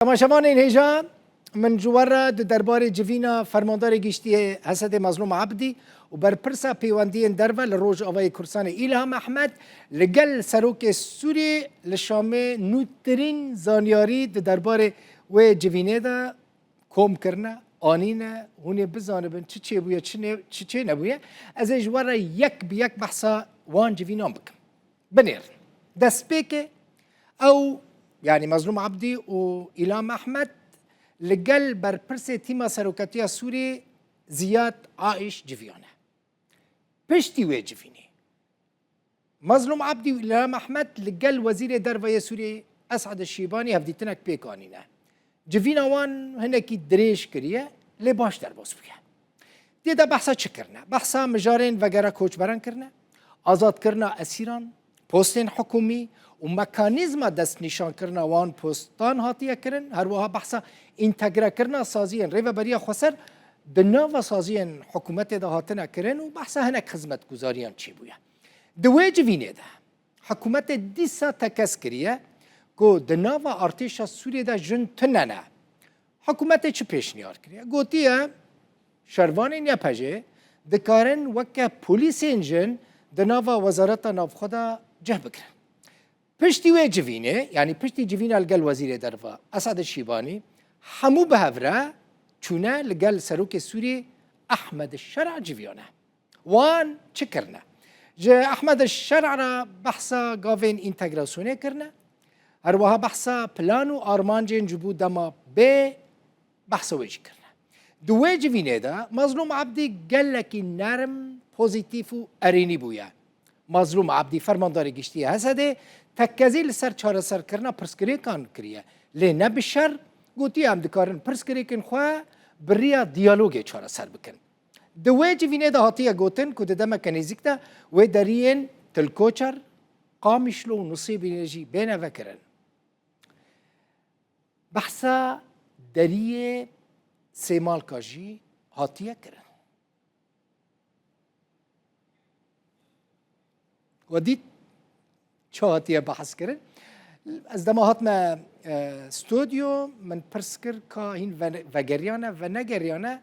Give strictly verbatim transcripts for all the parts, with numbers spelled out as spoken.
Temaşevanên hêja, min ji we re di derbarê civîna Fermandarê Giştî yê HSDê Mezlûm Ebdî û berpirsa pêwendiyên derve li Rojavayê Kurdistanê Îlham Ehmed li gel Serokê Sûriyê li Şamê nûtirîn zanyarî di derbarê wê civînê de kom kirine, anîne, hûn ê bizanibin çi çêbûye, çi nê-, çi çênebûye. Ez ê ji we re yek bi yek behsa wan civînan bikim. Binêrin. Destpêkê ew, yanî Mezlûm Ebdî û Îlham Ehmed li gel berpirsê tîma seroketiya Sûriyê Ziyad Aiş civiyane. Piştî wê civînê, Mezlûm Ebdî û Îlham Ehmed li gel Wezîrê Derve yê Sûriyê Esad Şîbanî hevdîtinek pêk anîne. Civîna wan hinekî dirêj kiriye, lê baş derbas bûye. Tê de behsa çi kirine? Behsa mijarên vegera koçberan kirine, azadkirina esîran, postên hikûmî û mekanîzma destnîşankirina wan postan hatiye kirin, her wiha behsa întegrekirina saziyên Rêveberiya Xweser di nava saziyên hikûmetê de hatine kirin û behsa hinek xizmetguzariyan çêbûye. Di wê civînê de hikûmetê dîsa tekez kiriye ku di nava artêşa Sûriyê de jin tune ne. Hikûmetê çi pêşniyar kiriye? Gotiye, şervanên Y P J'ê dikarin weke polîsên jin di nava Wezareta Navxwe de cih bigirin. Piştî wê civînê, yanî piştî civîna li gel Wezîrê Derve Esad Şîbanî, hemû bi hev re çûne li gel Serokê Sûriyê Ehmed Şer'a civiyane. Wan çi kirine? Ji Ehmed Şer'a re behsa gavên întegrasyonê kirine. Her wiha behsa plan û armancên ji bo dema bê behsa wê jî kirine. Di wê civînê de Mezlûm Ebdî gelekî nerm, pozîtîf û erênî bûye. Mezlûm Ebdî, fermandarê giştî yê HSDê, tekkezî li ser çareserkirina pirsgirêkan kiriye. Lê ne bi şer, gotiye, em dikarin pirsgirêkên xwe bi riya diyalogê çareser bikin. Di wê civînê de hatiye gotin ku di demeke nêzîk de wê deriyên Til Koçer, Qamişlo û Nusêbînê jî bêne vekirin. Behsa deriyê Sêmalka jî hatiye kirin. We dît çi hatiye behs kirin? Ez dema hatime, e, stûdyo, min pirs kir ka hîn ve-, vegeriyane, venegeriyane,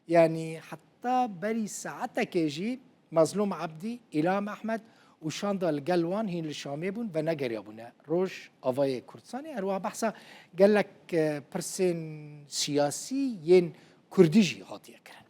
yanî heta berî saetekê jî Mezlûm Ebdî, Îlham Ehmed û şanda li gel wan hîn li Şamê bûn, venegeriyabûne Rojavayê Kurdistanê. Her wiha behsa gelek, e, pirsên siyasî yên Kurdî jî hatiye kirin.